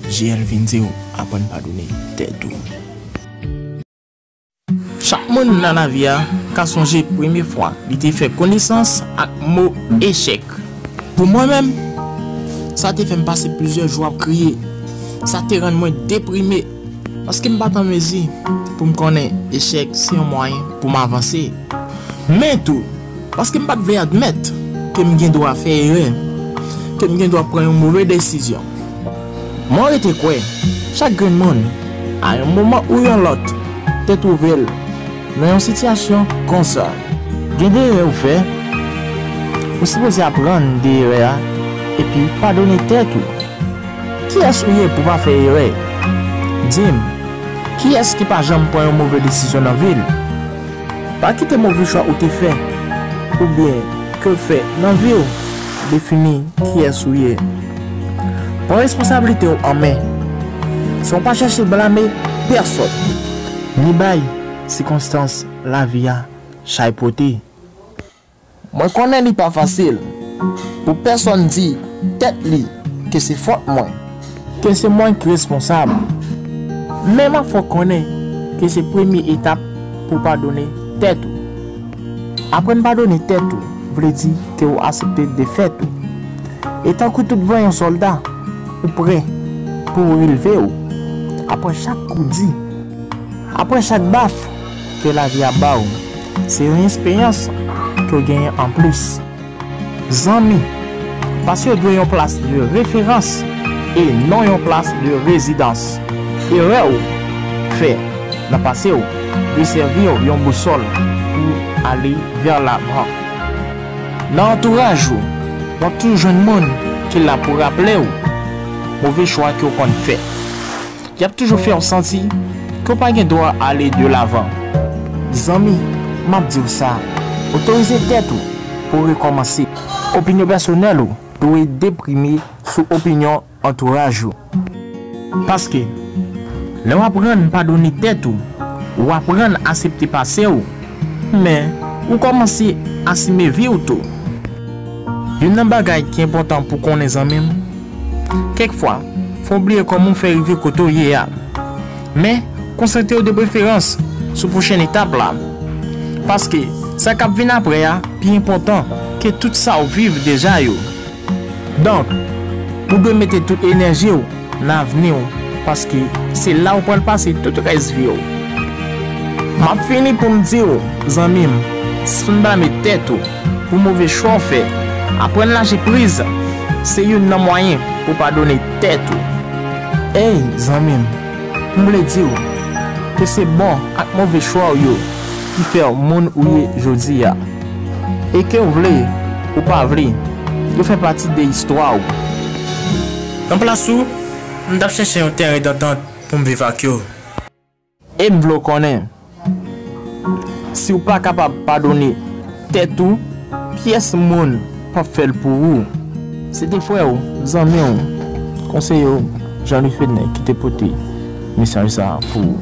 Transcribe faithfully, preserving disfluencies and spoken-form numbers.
J L vin di w, aprann padone tèt ou. Chak moun nan lavi a ka sonje premye fwa li te fè konesans ak mo echèk. Pou mwen menm, sa te fè m pase plizyè jou ap kriye. Sa te rann mwen deprime, paske m pa t an mezi pou m konnen echèk se yon mwayen pou m avanse. Men tou, paske m pa t vle admèt ke m gen dwa fè erè, ke m gen dwa pran yon move desizyon. Mwen rete kwè, chak grenn moun, a yon moman ou yon lòt, te twouve l nan yon sitiyasyon konsa. Gen de erè ou fè, ou sipoze aprann de erè a, epi padone tèt ou. Kiyès ou ye pou pa fè erè? Di m, kiyès ki pa janm pran yon move desizyon nan vi l? Pa kite move chwa ou te fè, oubyen ke w fè nan vi w, defini kiyès ou ye. Pran responsablite w an men, san w pa chèche blame pèsonn, ni bay sikonstans lavi a chay pote. Mwen konnen li pa fasil pou pèsonn di tèt li ke se fòt mwen, ke se mwen ki responsab. Men m ap fè w konnen ke se premye etap pou w padone tèt ou. Aprann padone tèt ou vle di ke w aksepte defèt ou. E tankou tout vanyan sòlda, ou prè pou w releve w apre chak kou di, apre chak baf ke lavi a ba w. Se yon eksperyans ke w genyen anplis. Zanmi, pase w dwe yon plas de referans e non yon plas de rezidans. Erè w fè nan pase w dwe sèvi w yon bousòl pou ale vè lavan. Nan antouraj ou, w ap toujou jwenn moun ki la pou raple w move chwa ke w konn fè. Y ap toujou fè w santi ke w pa gen dwa ale de lavan. Zanmi, m ap di w sa, otorize tèt ou pou w rekòmanse. Opinyon pèsonèl ou dwe deprime sou opinyon antouraj ou. Paske, lè w aprann padone tèt ou, w aprann aksepte pase w, men ou kòmanse asime vi w tou. Youn nan bagay ki enpòtan pou konnen, zanmi m, kèk fwa, fò w bliye kòman w fè rive kote w ye a. Men, konsantre w de preferans sou pwochèn etap la. Paske, sa k ap vin apre a pi enpòtan ke tout sa w viv deja yo. Donk, ou dwe mete tout enèji w nan avni w, paske se la w pral pase tout rès vi w. M ap fini pou m di w, zanmi m, sispann blame tèt ou pou move chwa w fè. Aprann lache priz, se youn nan mwayen pou padone tèt ou. Ey, zanmi m, m vle di w ke se bon ak move chwa w yo ki fè w moun ou ye jodi a. E ke w vle ou pa vle, yo fè pati de istwa w. Nan plas ou, m t ap chèche yon teren dantant pou m viv ak yo. E m vle w konnen, si w pa kapab padone tèt ou, pyès moun p ap fè l pou ou. Se te frè w, zanmi w, konseye w, Jean Louis Fedner ki te pote mesaj sa a pou ou.